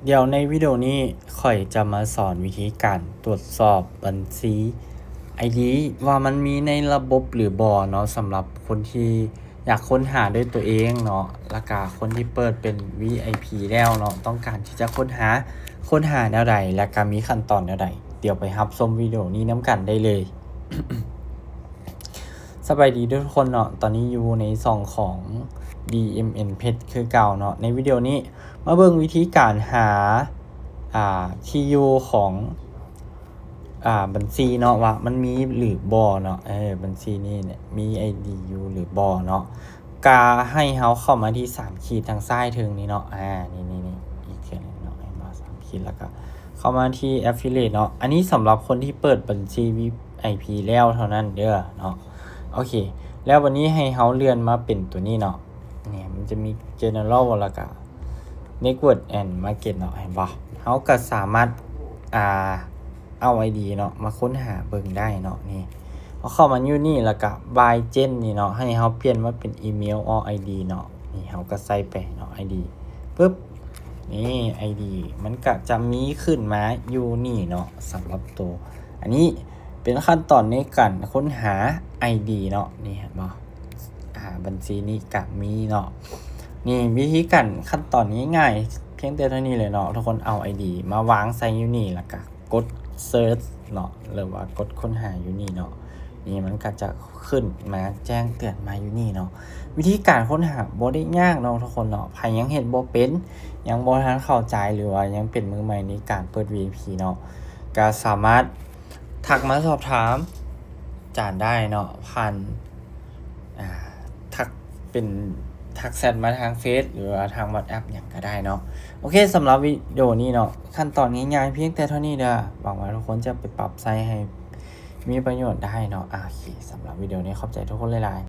ດຽວໃນວິດີໂອນີ້ຂ້ອຍຈະມາສອນວິທີການຕວດສອບບັນຊີ ໄອດີ ວ່າມັນມີໃນລະບົບຫຼືບໍ່ເນາະ ສຳລັບຄົນທີ່ຢາກຄົ້ນຫາດ້ວຍຕົວເອງເນາະ ແລ້ວກະຄົນທີ່ເປີດເປັນ ວີໄອພີ ແລ້ວເນາະ ຕ້ອງການທີ່ຈະຄົ້ນຫາ ຄົ້ນຫາແນວໃດ ແລ້ວກະມີຂັ້ນຕອນແນວໃດ ດຽວໄປຮັບຊົມວິດີໂອນີ້ນຳກັນໄດ້ເລີຍ. ສະບາຍດີທຸກຄົນເນາະ ຕອນນີ້ຢູ່ໃນຊ່ອງຂອງ ດີເອັມເອັນ Page ຄືເກົ່າເນາະ. ໃນວິດີໂອນີ້ມາເບິ່ງວິທີການຫາ ອ່າ ທີ່ຢູ່ຂອງ ອ່າ ບັນຊີເນາະ ວ່າມັນມີຫຼືບໍ່ເນາະ. ເອີ ບັນຊີນີ້ເນຍມີ ໄອດີ ຢູ່ຫຼືບໍ່ເນາະ. ກະໃຫ້ເຮົາເຂົ້າມາທີ່ສາມຂີດທາງຊ້າຍເທິງນີ້ເນາະ. ອາ ນີ້ໆໆ ອີກເທື່ອໜຶ່ງເນາະ ເຫັນບໍ່ ສາມຂີດ ແລ້ວກະເຂົ້າມາທີ່ Affiliate ເນາະ. ອັນນີ້ສຳລັບຄົນທີ່ເປີດບັນຊີ ວີໄອພີ ແລ້ວເທົ່ານັ້ນເດີເນາະ. ໂອເຄ ແລ້ວບັດນີ້ໃຫ້ເຮົາເລື່ອນມາເປັນຕົວນີ້ເນາະ. ນີ້ມັນຈະມີ General ແລ້ວກະ Network and Market ເນາະ ເຫັນບໍ່? ເຮົາກະສາມາດ ອ່າ ເອົາ ໄອດີ ເນາະ ມາຄົ້ນຫາເບິ່ງໄດ້ເນາະ. ນີ້ ເຮົາເຂົ້າມາຢູ່ນີ້ ແລ້ວກະ Buy Gen ນີ້ເນາະ ໃຫ້ເຮົາປ່ຽນມາເປັນ Email or ໄອດີ ເນາະ. ນີ້ເຮົາກະໃສ່ໄປເນາະ ໄອດີ ປຶບ ນີ້ ໄອດີ ມັນກະຈະມີຂຶ້ນມາຢູ່ນີ້ເນາະ. ສຳລັບໂຕ ອັນນີ້ເປັນຂັ້ນຕອນໃນການຄົ້ນຫາ ໄອດີ ເນາະ. ນີ້ເຫັນບໍ່? ອ່າ ບັນຊີນີ້ກະມີເນາະ. ນີ້ວິທີການຂັ້ນຕອນງ່າຍໆ ພຽງແຕ່ເທົ່ານີ້ເລີຍເນາະ. ທຸກຄົນເອົາ ໄອດີ ມາວາງໃສ່ຢູ່ນີ້ ແລ້ວກະກົດ Search ເນາະ ຫຼືວ່າກົດຄົ້ນຫາຢູ່ນີ້ເນາະ. ນີ້ມັນກະຈະຂຶ້ນມາແຈ້ງເຕືອນມາຢູ່ນີ້ເນາະ. ວິທີການຄົ້ນຫາບໍ່ໄດ້ຍາກເນາະທຸກຄົນເນາະ. ໃຜຍັງເຮັດບໍ່ເປັນ ຍັງບໍ່ທັນເຂົ້າໃຈ ຫຼືວ່າຍັງເປັນມືໃໝ່ໃນການເປີດ ວີໄອພີ ເນາະ ກະສາມາດທັກມາສອບຖາມອາຈານໄດ້ເນາະ ຜ່ານ ອ່າ ທັກເປັນ ທັກແຊັດມາທາງເຟສ ຫຼືວ່າທາງ WhatsApp ຫຍັງກະໄດ້ເນາະ. ໂອເຄ ສຳລັບວິດີໂອນີ້ເນາະ ຂັ້ນຕອນງ່າຍໆພຽງແຕ່ເທົ່ານີ້ເດີ. ຫວັງວ່າທຸກຄົນຈະໄປປັບໃຊ້ໃຫ້ມີປະໂຫຍດໄດ້ເນາະ. ໂອເຄ ສຳລັບວິດີໂອນີ້ຂອບໃຈທຸກຄົນຫຼາຍ